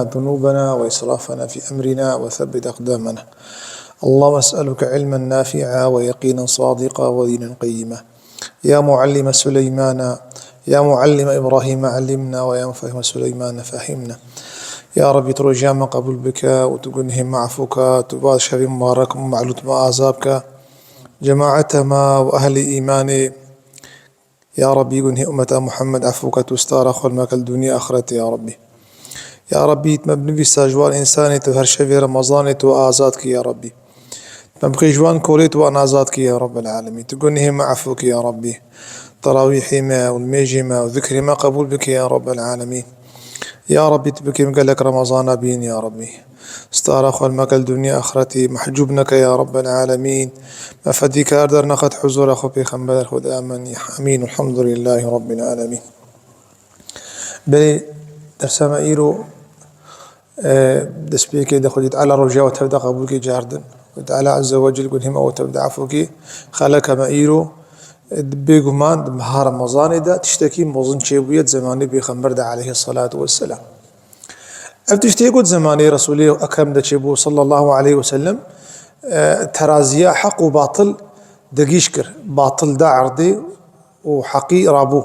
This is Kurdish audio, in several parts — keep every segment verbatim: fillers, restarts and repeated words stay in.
ذنوبنا وإسرافنا في أمرنا وثبت أقدامنا. اللهم أسألك علما نافعا ويقينا صادقا ودينا قيما. يا معلم سليمان، يا معلم إبراهيم علمنا، ويا مفهم سليمان فهمنا. يا ربي، تروجا ما قبول بك وتقنهم عفوك، تبا شبي مبارك ومعلوت ما عذابك. جماعة ما وأهل إيماني، يا ربي، گونهی امتا محمد عفو کە، تو ستارا خۆ مەکە لە دونیا ئاخرەت، یا ربی. یا ربی، تمە بنویسا جوان ئینسانی تو هەر شەوێ رەمەزانی تو ئازاد کی، یا ربی. تمە بخی جوان کۆلێ تو ئان ئازاد کی، یا رب العالمین. تو گونهی مە عفو کی، یا ربی. تەراویحی مە و مێژی مە و ذکری مە قبول بکی، یا رب العالمین. یا ربی، تو بکیم گەلک رەمەزانا بین، یا ربی. ستارا خۆ مەکە لە دونیا ئاخرەتی، محجوب نەکە، یا رب العالمین. مە فەدیکار دەرنەخەت حضورا خۆ پێخەمبەر خۆ دامەنی. ئامین. الحمد لله رب العالمین. بەێ دەرسەمە ئیرۆ، ئە، دەست پێکێ دە خۆ تعالی ڕۆژیا و تەودا قبول کی جاردن. و تعالی عز و جل گونهی مە و تەودا عفو کی خەلەکە مە ئیرۆ، بێگومان دە مەها ڕەمەزانێ دا تشتەکی مۆزن چێ بوویەت زەمانی پێخەمبەر دا علیه الصلاة والسلام. ئەو تشتێ گوت زەمانەی ڕەسوولی ئەکرەم دەچێ بوو، صلی الله علیه وسلم، ئە، تەرازیە حەق و باتڵ دەگیش کرد، باتڵ دا عەردێ و حەقی ڕابوو.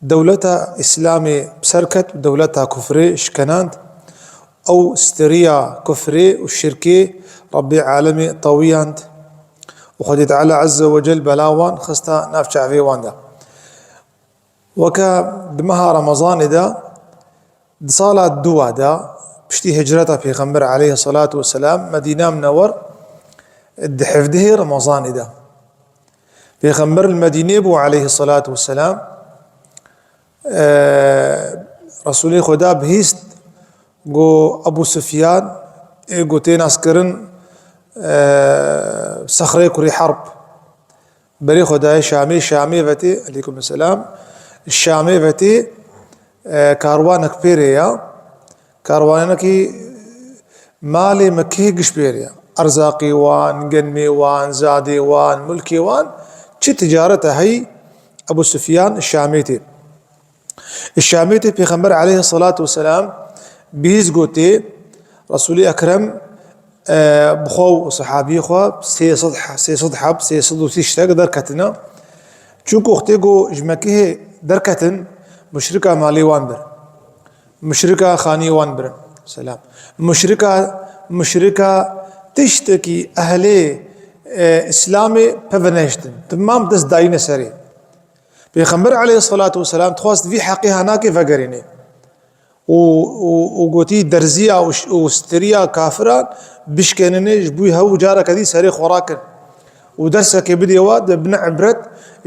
دەولەتە ئیسلامێ سەرکەت و دەولەتە کوفرێ شکەناند. ئەو ستریا کوفرێ و شرکێ ڕەبی عالەمێ تەویاند و خودی تعالی عز و جل بەلاوان خستە ناف چاوێ واندا. وەکە دە مەها ڕەمەزانێ دا، دە ساڵا دووا دا، پشتی هجرەتە پێخەمبەر علیه الصلاة والسلام، مەدینە منەوەر، دە حەڤدەهێ ڕەمەزانێ دا. پێخەمبەر لە مەدینێ بوو علیه الصلاة والسلام، ئە، ڕەسوولی خۆدا بهیست گۆ ئەبو سفیان، ئێ گۆ تێ ناسکردن، ئە، سەخرەی کوری حەرب. بەرێ خۆدایە شامێ، شامێ ڤەتێ، علیکم السلام، شامێ ڤەتێ، ئە، کاروانەک پێرێ یا، کاروانەکی مالێ مەکێ گشت پێرێ یا. ئەرزاقی وان، گەنمێ وان، زادێ وان، مولکێ وان، چی تجارەتە هەی ئەبو سفیان شامێ تێ. شامێ تێ پێخەمبەر علیه الصلاة والسلام بیز گۆتێ، ڕەسوولی ئەکرەم، ئە، بخوا و سەحابی خوا سێ سەد ح-، سێ سەد حەب، سێ سەد و سی شتەک دەرکەتنە. چونکە وەختێ گۆ ژمەکێ دەرکەتن، مشرکا مالی وان بر. مشرکا خانی وان بر. سلام. مشرکا، مشرکا تشتەکی ئەهلێ، ئە، ئیسلامێ پەڤنەشتن. تمام دەست داینە سەرێ. پێخەمبەر علیه الصلاة والسلام تخواست وی حەقی هاناکێ ڤەگەرێنێ. و، و، و گۆتی دەرزیا و ش-، و ستریا کافران بشکێننێ، ژ بووی هەوو جارەکە دی سەرێ خۆڕا کرد. و دەرسەکێ بدێوا دە بنە عبرەت،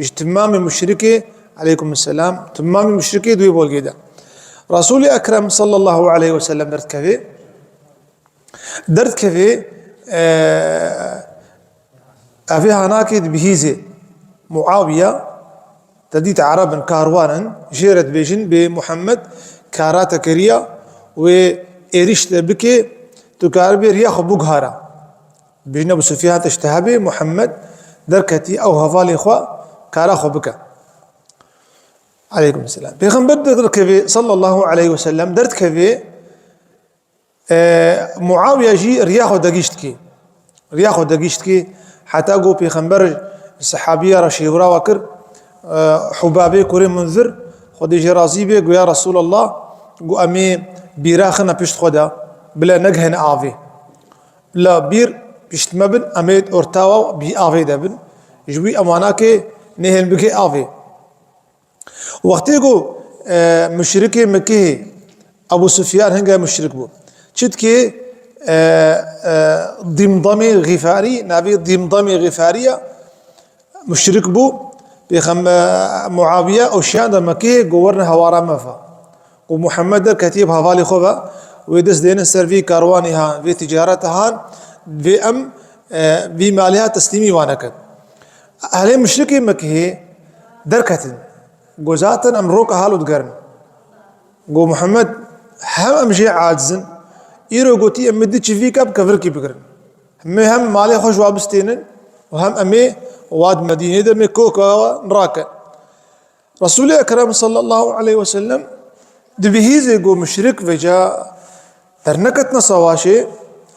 ژ تمامی مشرکێ، علیکم السلام، تمامی مشرکێ دوێ بۆلگێ دا. ڕەسوولی ئەکرەم صلی الله علیه وسلم دەردکەوێ، دەردکەوێ، ئە، ئەڤێ هاناکێ دبهیزێ. معاویە، تەدیت عەرەبن کاروانن، ژێرە دبێژن بێ محەممەد کاراتە کەریە وێ ئێریشتە بکێ، تو کار بێ ریا خۆ بگهارە. بێژنە بو سفیان تشتە هەبێ، محەممەد دەرکەتی ئەو هەڤاڵێ خوا کارا خۆ بکە. علیکم السلام. پێغەمبەر دەردکەوێ، صلی الله علیه وسلم، دەردکەوێ، ئە، معاویە ژی ریا خۆ دەگیشت کی. ریا خۆ دەگیشت کی، حتا گۆ پێخەمبەر سەحابیە ڕە شێوراوە کرد، ئە، حوبابێ کورێ منذر، خۆدی ژێ ڕازی بێ، گویا رسول الله، گۆ ئەمێ بیرا خنە پشت خۆدا، بلە نەگهێن ئاڤێ. لە بیر پشت مەبن، ئەمێ ئۆرتاوا بی ئاڤێ دەبن. ژوی ئەماناکێ نەهێن بگێ ئاڤێ. وەختێ گۆ، ئە، مشرکێ مەکێ، ئەبو سفیان هەنگە مشرک بوو. چتکێ، ئە، ئە، دیمدەمێ غیفاری، ناوی دیمدەمێ غیفاریە، مشرک بوو. پێخەم-، ئە، معاویە ئەو شیان دە مەکێ گۆ وەرنە هەوارا مەفا. گۆ محەممەد دەرکەتیە بە هەواڵی خۆ بە، وێ دەست دێنە سەر وی کاروانی هان، وێ تجارەتە هان، وێ ئەم، ئە، وی مالی ها تەسلیمی وانەکەن. هەلێ مشرکێ مەکێ دەرکەتن. گۆ زاتن ئەم ڕۆکە هەڵو دگەرن. گۆ محەممەد هەم ئەم ژێ عاجزن. ئیرۆ گۆتی ئەم دی چی وی کە بکە ڤرکی بگرن. هەمێ هەم ماڵێ خۆش وا بستێنن و هەم ئەمێ واد مەدینێ دەمێ کۆکەوە ڕاکەن. رسول ئەکرەم صلی الله علیه وسلم دبهیزێ گۆ مشرک وێجا Derneketine savaşê,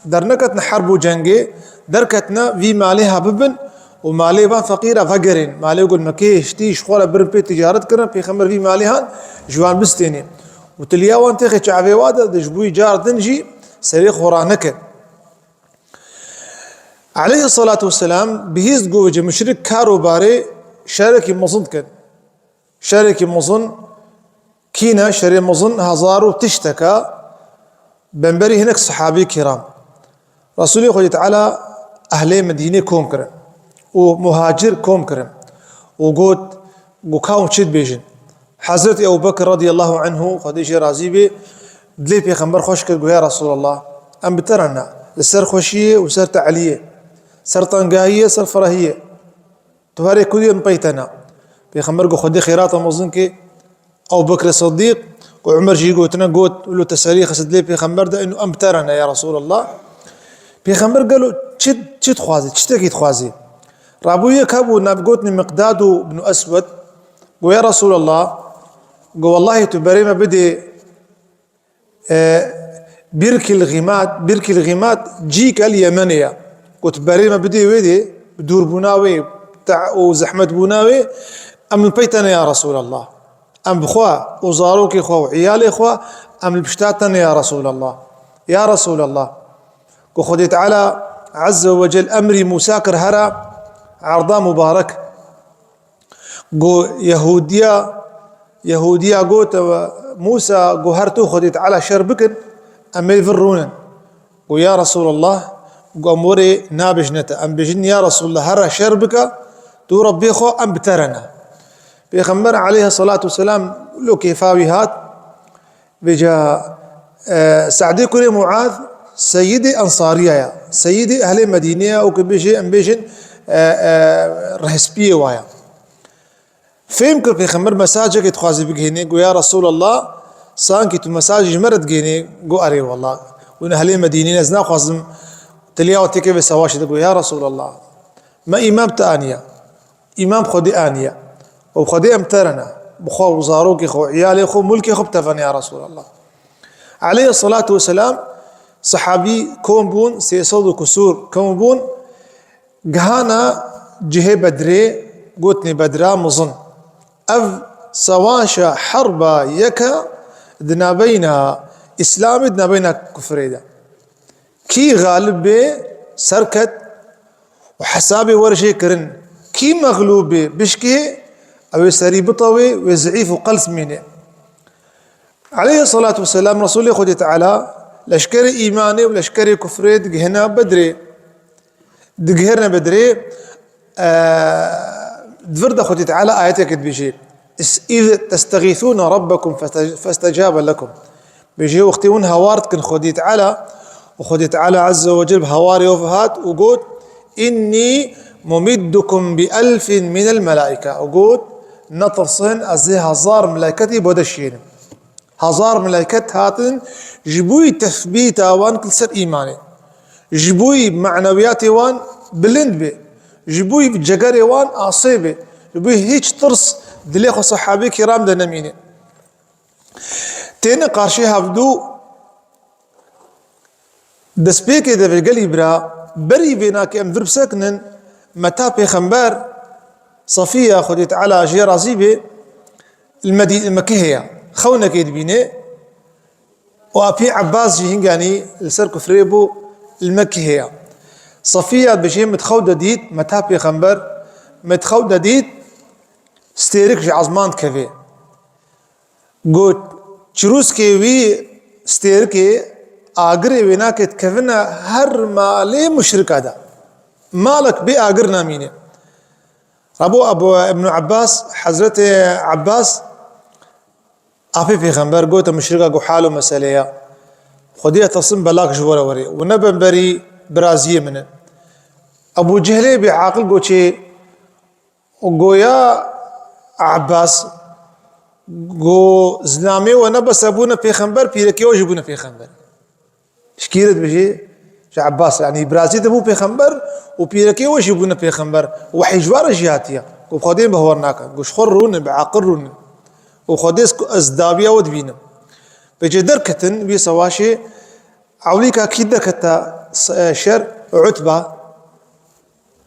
derneketine herb û cengê, derketine vî malê ha bibin û malê van feqîra vegerên. Malê ku li Mekê hiştî ji xwe re birin pê ticaret kirin, Pêxember vî malê han ji wan bistênê. Û tiliya wan têxê çavê wa de, de ji bo wî car din jî serê xwe ranekin. Aleyhi salatu vesselam bihîst ku ji muşrik kar û barê şerekî mezin dikin. Şerekî mezin kî ne? Şerê mezin hezar û tişteka bemberî hinek sehabî kiram. Resulê Xwedê Teala ehlê Medînê kom kirin û muhacir kom kirin û got, got ka hûn çi dibêjin? Hezretî Ebu Bekir radiyallahu anhu, Xwedê jê razî bê, dilê Pêxember xweş kir, got, ya Resulallah, em bi te re ne, li ser xweşiyê û ser tehliyê, ser tengahiyê, ser ferehiyê. Tu herê kudî em pey te ne. Pêxember got, Xwedê xêrata mezin kê. Ew Bekr Siddîq û Umer jî gotine, got, wilo teselî xist dilê Pêxember de, inu em bi te re ne ya Resulallah. Pêxember gelo çi, çi dixwazî, çi tiştekî dixwazî? Rabû yek hebû, nav gotinî Miqdad û Ibn Eswed, got, ya Resulallah, got, wellahî tu berê me bidê, E, Birkil Ximat, Birkil Ximat cîke li Yemenê ye. Got, berê me bidê wê dê, bi dûrbûna wê, te-, û zehmetbûna wê, em li pey te ne ya Resulallah. Em bi xwe û zarokê xwe û iyalê xwe, em li pişta te ne ya Resulallah. Ya Resulallah. Got, Xwedê Teala Azze ve Cel emrî Mûsa kir here erda mubarek. Got, Yehûdiya, Yehûdiya got, Mûsa, got, her tu Xwedê Teala şer bikin, em ê vir rûnin. Got, ya Resulallah, got, em werê nabêjine te. Em bêjin, ya Resulallah, here şer bike, tu Rebbê xwe, em bi te re ne. Pêxember aleyhissalatu vesselam lo kêfa wî hat, Vêca, e, Se'dê kurê Muaz, Seyidê Ensariya ya. Seyidê ehlê Medînê ya, û ku bêjê, em bêjin, e, e, rihspiyê wa ya. Fêm kir Pêxember mesajekê dixwazî bigihînê, got, ya Resulallah, sankî tu mesajê ji me re digihînê, got, erê wallah. Hûn ehlê Medînê ne, ez naxwazim tiliya we têkeve savaşê de, got, ya Resulallah. Me îmam te aniye. Îmam Xwedê aniye. Û Xwedê em te re ne. Bi xwe û zarokê xwe, iyalê xwe, mulkê xwe bi te ve ne ya Resulallah. Aleyhissalatu vesselam, sehabî kom bûn, sê sed û kusûr kom bûn, gihana cihê Bedrê, gotinê Bedra mizin. Ev sewaşa herba yeke di nabeyna Îslamê, di nabeyna kufrê de. Kî xalib bê, serket û hesabê wer jê kirin. Kî mexlûb bê, bişkê, ew ê serî bitewê, wê zeîf û qels mînê. Aleyhissalatu vesselam, Resulê Xwedê Teala, leşkerê îmanê û leşkerê kufrê digihine Bedrê. Digihirine Bedrê, e, di vir de Xwedê Teala ayetek dibêje. "Iz testexîsûne rabbekum feste-, festecabe lekum." Bêje, wextê hûn hawar dikin Xwedê Teala, û Xwedê Teala Azze ve Cel bi hawarê wê hat û got, "Înnî mumiddukum bi elfin minel melaîke." Û got, "Netirsin, ez ê hezar melaîketî bo de şiyênim." Hezar melaiket hatin ji bo tefbîta wan li ser îmanê. Ji bo manewiyatê wan bilind be. Ji bo cegerê wan asê be. Ji bo hiç tirs dilê xwe sehabê kiram de nemîne. Têne qarşî hevdû Destpêkê de vê gelî bira, berî vêna ke em vir bisekinin, meta pêxember Safiya, Xwedê Teala jê razî bê, li Medî-, li Mekehê ya. Xewnekê dibîne û apê Ebbas jî hinganî li ser kufrê bû, li Mekehê ya. Safiya dibêje, min di xew de dît, meta pêxember, min di xew de dît, stêrik ji ezman dikeve. Got, çirûskê wî stêrikê agirê wênakê dikevine her malê muşrika de. Malek bê agir namîne. Rebo Ebu Ibn Abbas, Hezretê Abbas, apê pêxember gote muşrika ku hal û mesele ya. Xwedî ya tesin belak ji we re werê. Û ne bemberî biraziyê min e. Ebu Cehlê bêaqil goçê, Û goya Abbas, go zilamê we ne bes bûne pêxember, pîrekê we jî bûne pêxember. Şikîr dibêjî ji Abbas, yanî birazî de bû pêxember û pîrekê we jî bûne pêxember. Wehî ji we re jî hatiye. Go bi Xwedê bi hawar nakin. Go ji xwe rûnin, bi aqil rûnin. Û Xwedê ez, ez dawiya we dibînim. Pêçê derketin wî sewaşê, Ewlîka kî dekete s-, e, şer? Utba.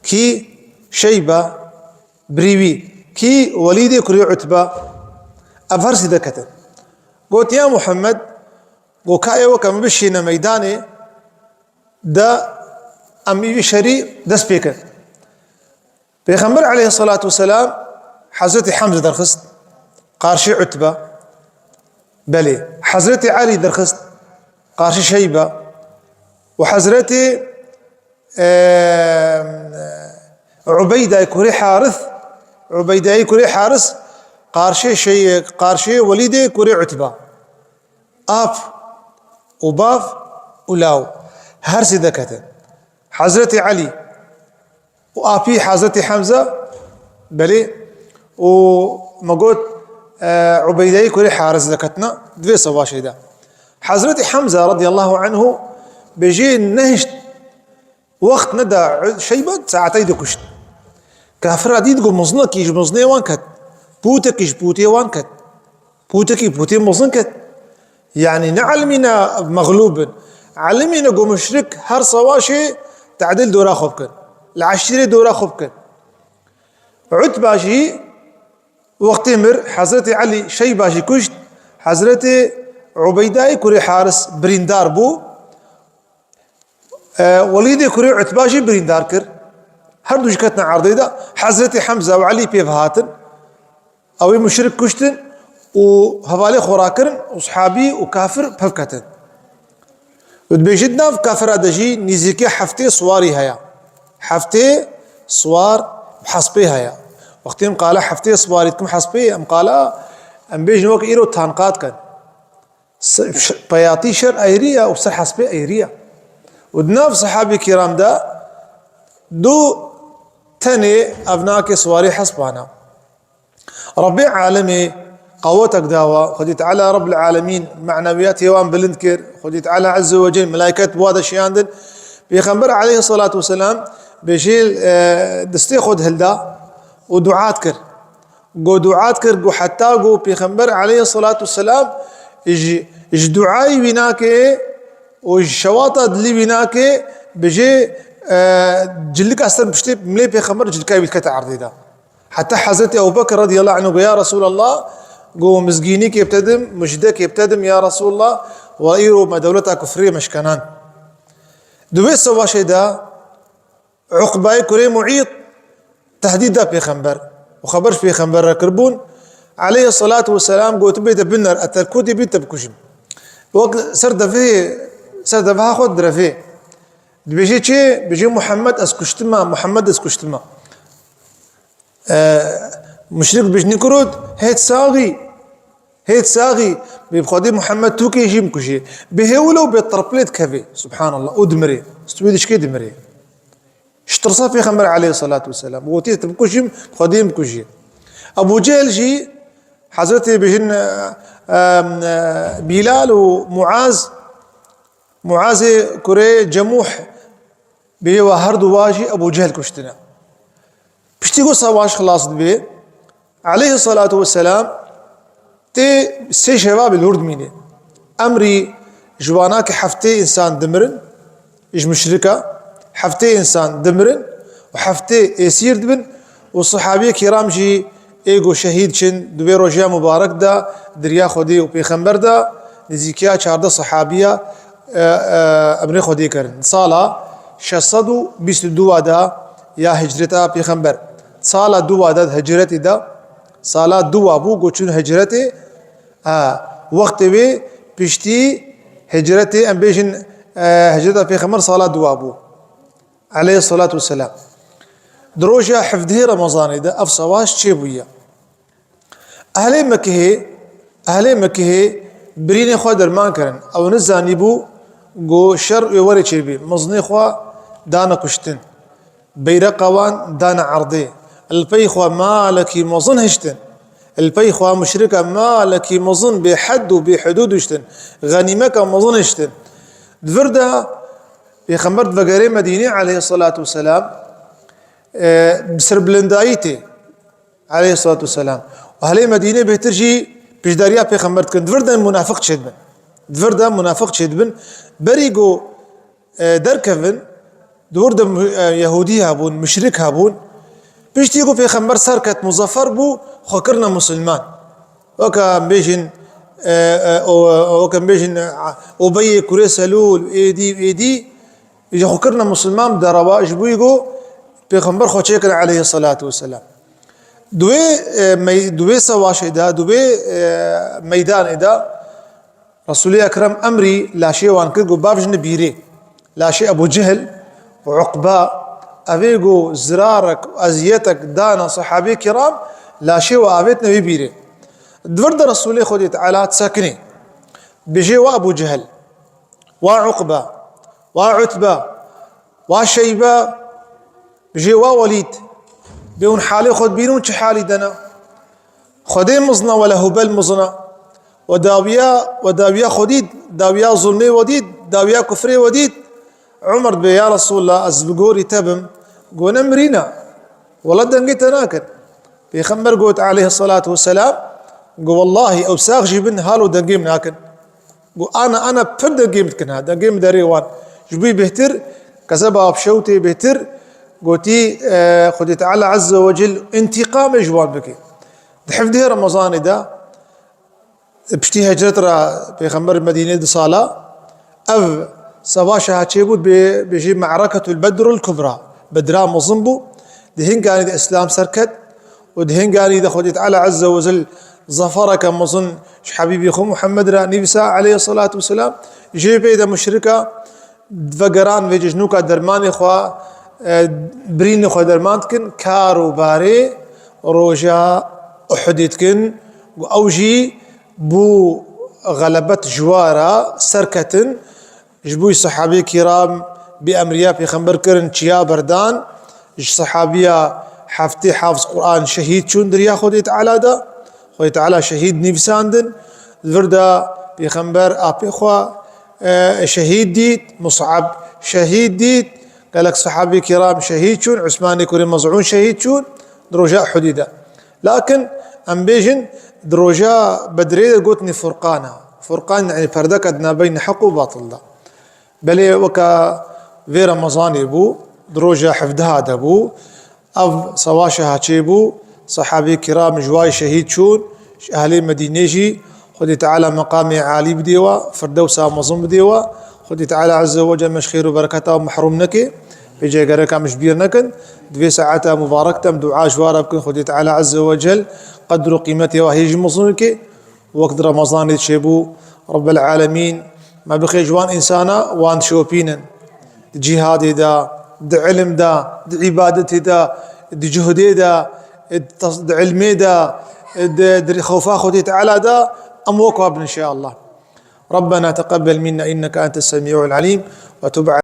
Kî? Şeyba. Birî wî. Kî? Welîdê kurê Utba. Ev her sî deketin. Got, ya Muhammed, got, ka ê weke min bişîne meydanê de em î şerî dest pê kin. Pêxember aleyhissalatu vesselam Hezretî Hemze derxist qarşî Utbe. Belê. Hezretî Elî derxist qarşî Şeybe. Û Hezretî, e, Ubeydayê kurê Haris, Ubeydayê kurê Haris qarşî Şey-, qarşî Welîdê kurê Utbe. Ap û bav û law her sê deketin. Hezretî Elî û apî Hezretî Hemze, belê, û me got, e, Ubeydeyê kurê Haris deketina di vê savaşê de. Hezretî Hemze radiyallahu anhu bêjê nehişt, wext neda Şeybe, saeteyî dikuşt. Kafira dît ku miznekî ji miznê wan ket, pûtekî ji pûtê wan ket. Pûtekî pûtê mezin ket. Yanî ne elimîne mexlûb bin. Elimîne ku muşrik her savaşê tedîl dora xwe bikin. Li eşîrê dora xwe bikin. Utba jî wextê mir, Hezretî Elî Şeyba jî kuşt, Hezretî Ubeydayê kurê Haris birîndar bû. E, Welîdê kurê Utba jî birîndar kir. Her du jî ketin erdê de. Hezretî Hemze û Elî pê ve hatin. Ew ê muşrik kuştin û hevalê xwe rakirin û sihabî û kafir pev ketin. Û dibêjin nav kafira de jî nîzîkî heftê siwarî heye. Heftê siwar hespê heye. Wextê em qala heftê siwarî dikim hespê, em qala, em bêjin wek îro tanqa dikin. Se-, ş-, peyatî şer ayrî ye û ser hespê ayrî ye. Û di nav sihabê kiram de du tenê ev nake siwarê hespana. Rebbê alemê qewetek dawa, Xwedî Teala Rebbul Alemîn menewiyatê wan bilind kir, Xwedî Teala Azze ve Cel melaiket bi wa de şiyandin. Pêxember aleyhissalatu vesselam bêjê, e, destê xwe dihilda û dua dikir. Got, dua dikir, got, heta got Pêxember aleyhissalatu vesselam ji, ji duayê wî nake û ji şewata dilî wî nake, bijê, e, cilika ser piştê milê Pêxember cilika wî dikete erdê de. Heta Hezretî Ebu Bekir radiyallahu anhu got, ya Resulallah, got, mizgînîkê bitedim, mujdekê bitedim, ya Resulallah, wa îro me dewleta kufrê meşkenan. Di wê savaşê de Uqbayê kurê Muît tehdîd da Pêxember û xeber ji Pêxember re kiribûn. Aleyhissalatu vesselam gotibê, te biner, eter kurdî bî te bikujim. Wek ser devê, ser deveha xwe direvê. Dibêjê çê? Bêjê Muhammed ez kuştima, Muhammed ez kuştima. E, muşrik bijnî kurot, hêt saxî, hêt saxî, bê bi Xwedê Muhammed tûkê jî bikujê. Bê hêwilo bê tirplê dikevê, subhanallah, û dimirê. Stûyê dişkê dimirê. Ji tirsa Pêxember aleyhissalatu vesselam. Gotî, tu bikujî, Xwedê bikujî. Ebu Cehil jî, Hezretê bêjin, e, e, e, Bîlal û Muaz, Muazê kurê Cemûh, bêjê wa her du wa jî Ebu Cehil kuştine. Piştî ku savaş xilas dibe, aleyhissalatu vesselam tê sê şeva bi lûr dimîne. Emrî ji wana ke heftê însan dimirin, ji muşrika, heftê însan dimirin û heftê êsîr dibin û sihabiyê kiram jî ê ku şehîd çin di wê rojiya mubarek de di riya Xwedê û Pêxember de nêzîkiya çardeh sihabiya, e, e, emrê Xwedê kirin. Sala şeş sed û bîst û dû de ya hicreta Pêxember. Sala dû de hicretê de, sala dû bû ku çûn hicretê, ha, wextê wê piştî hicretê, em bêjin, e, hicreta Pêxember sala dû bû. Aleyhissalatu vesselam. Di roja hevdehê Remezanê de ev savaş çêbûye. Ehlê Mekihê, ehlê Mekihê birînê xwe derman kirin. Ew nizanîbû ku şer wê werê çêbî. Mizinê xwe dane kuştin. Beyreqa wan dane erdê. Li pey xwe malekî mezin hiştin. Li pey xwe muşrika malekî mezin bêhed û bêhudûd hiştin. Xenîmeka mezin hiştin. Di vir de Pêxember divegerê Medînê aleyhissalatu vesselam, e, bi serbilindayî tê. Aleyhissalatu vesselam. Û ehlê Medînê bêhtir jî piştdariya Pêxember dikin. Di vir de munafiq çêdibin. Di vir de munafiq çêdibin. Berî ku, e, derkevin, di wir de mu-, e, Yehûdî hebûn, muşrik hebûn. Piştî ku Pêxember serket, muzefer bû, xwe kirine musulman. Weke em bêjin, e, e, o, weke em bêjin, e, Ubeyê kurê Selûl, êdî, êdî, ji xwe kirine musulman bi derewa, ji bo ku Pêxember xwe çêkir aleyhisselatu vesselam. Di wê, e, mey-, di wê sewaşê de, di wê, e, meydanê de Resûlê Ekrem emrî laşê wan kir, got, "Bavêjine bîrê." Laşê Ebû Cehil û Uqba, evê got, zirarek û eziyetek dana sehabê kiram, laşê we avêtine wê bîrê. Di vir de Resûlê Xwedê Teala disekinê. Bêjê, "Wa Ebû Cehil, wa Uqba, wa Utba, wa Şeybe, bêjê wa Welîd, bê hûn halê xwe dibînin çi halî de ne? Xwedê mizin e wele Hubel mizin e. We dawiya, we dawiya xwe dît, dawiya zulmê we dît, dawiya kufrê we dît." Umar dibê, "Ya Resulallah, ez bi gorî te bim." Got, "Ne mirî ne. Wele dengê te nakin." Pêxember got aleyhisselatu vesselam, got, "Wellahî ew sax jî bin halo dengê min nakin." Got, "Ana, ana pir dengê min dikin ha, dengê min derê wan." Ji bo bêhtir, kezeba bi şewtê bêhtir, gotî, e, Xwedê Teala Azze ve Cel întîqamê ji wan bike. Di hevdehê Remezanê de, piştî hicret re Pêxember Medînê du sala, ev sevaşa çêbû, bê-, bêjî Me'reketul Bedrul Kubra. Bedra mezin bû. Di hinganî de Îslam serket û di hinganî de Xwedê Teala Azze ve Cel zafereke mezin ji Habîbê xwe Muhammed re nivîsa aleyhisselatu vesselam. Jê pê de muşrika vegeran vê cejnûka dermanê xwe, e, birînê xwe derman dikin, kar û barê roja Uhudê dikin. Û ew jî bû xelebet ji we re serketin. Ji bo sehabê kiram bi emriya pêxember kirin, çiya berdan. Ji sehabiya heftê hafiz Quran şehîd çûn di riya Xwedê Teala de. Xwedê Teala şehîd nivîsandin. Di vir de pêxember apê xwe, e, şehîd dît, Mus'ab şehîd dît. Gelek sehabê kiram şehîd çûn, Usmanê kurê Mez'ûn şehîd çûn di roja Uhudê de. Lakin em bêjin, di roja Bedrê de gotinê Furqan e. Furqan, yani perdeke di navbeyna heq û batil de. Belê weke vê Remezanê bû, di roja hevdeha de bû. Ev sewaşa çêbû, sehabê kiram ji wayê şehîd çûn, ji ehlê Medînê jî. Xwedê Teala meqamê alî bidê we, firdewsa mezin bidê we. Xwedê Teala Azze ve Celle me ji xêr û bereketa we mehrûm neke. Vê cê gerek em ji bîr nekin. Di vê saeta mubarek de em dua ji we re bikin. Xwedê Teala Azze ve Celle qedr û qîmetê we hê jî mezin bike. Wek di Remezanê çêbû, Rabbel Alemîn me bixê ji wan însana wan dişopînin. Di cîhadê de, di ilim de, di îbadetê de, di cuhdê de, di tas-, di ilmê de, di, di xewfa Xwedê Teala de, em wek wa bin inşallah. ربنا تقبل منا إنك أنت السميع العليم وتب